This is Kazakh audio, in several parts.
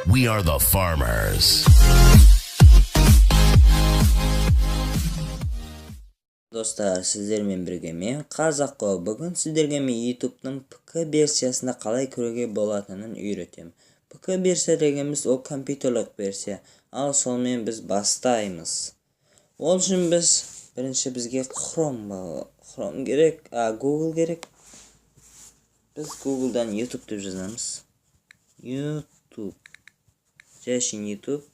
We are the farmers. Достар, сіздермен бірге мен, Қазаққо. Бүгін сіздерге мен YouTube'ның ПК версиясында қалай көруге болатынын үйретемін. ПК версия дегеніміз ол компьютерлік версия. Ал сонымен біз бастаймыз. Ол үшін біз бірінші бізге Chrome керек, Google керек. Біз Google'дан YouTube деп жазамыз. YouTube. Жай YouTube.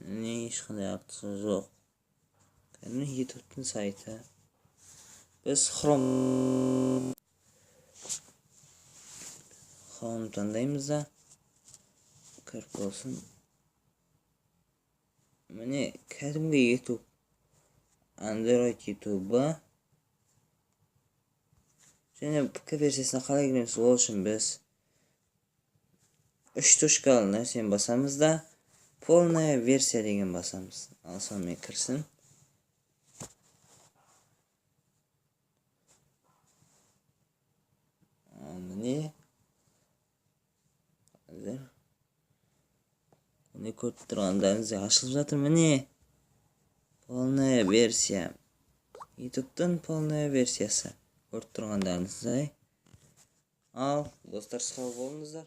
Не, ешқандай артығы жоқ. Кәдімгі YouTube'тың сайты. Біз Chrome таңдаймыз да, кіріп болсын. Міне, кәдімгі YouTube. Android YouTube-ы. Және ПК версиясына қалай кіреміз? Ол үшін біз үш точкалы нәрсені басамыз да, полная версия деген басамыз. Ал сонымен кірсін. Міне, қазір міне көріп тұрғандарыңыздай ашылып жатыр. Міне, полная версия, YouTube'тың полная версиясы, көріп тұрғандарыңыздай. Ал достар, сау болыңыздар.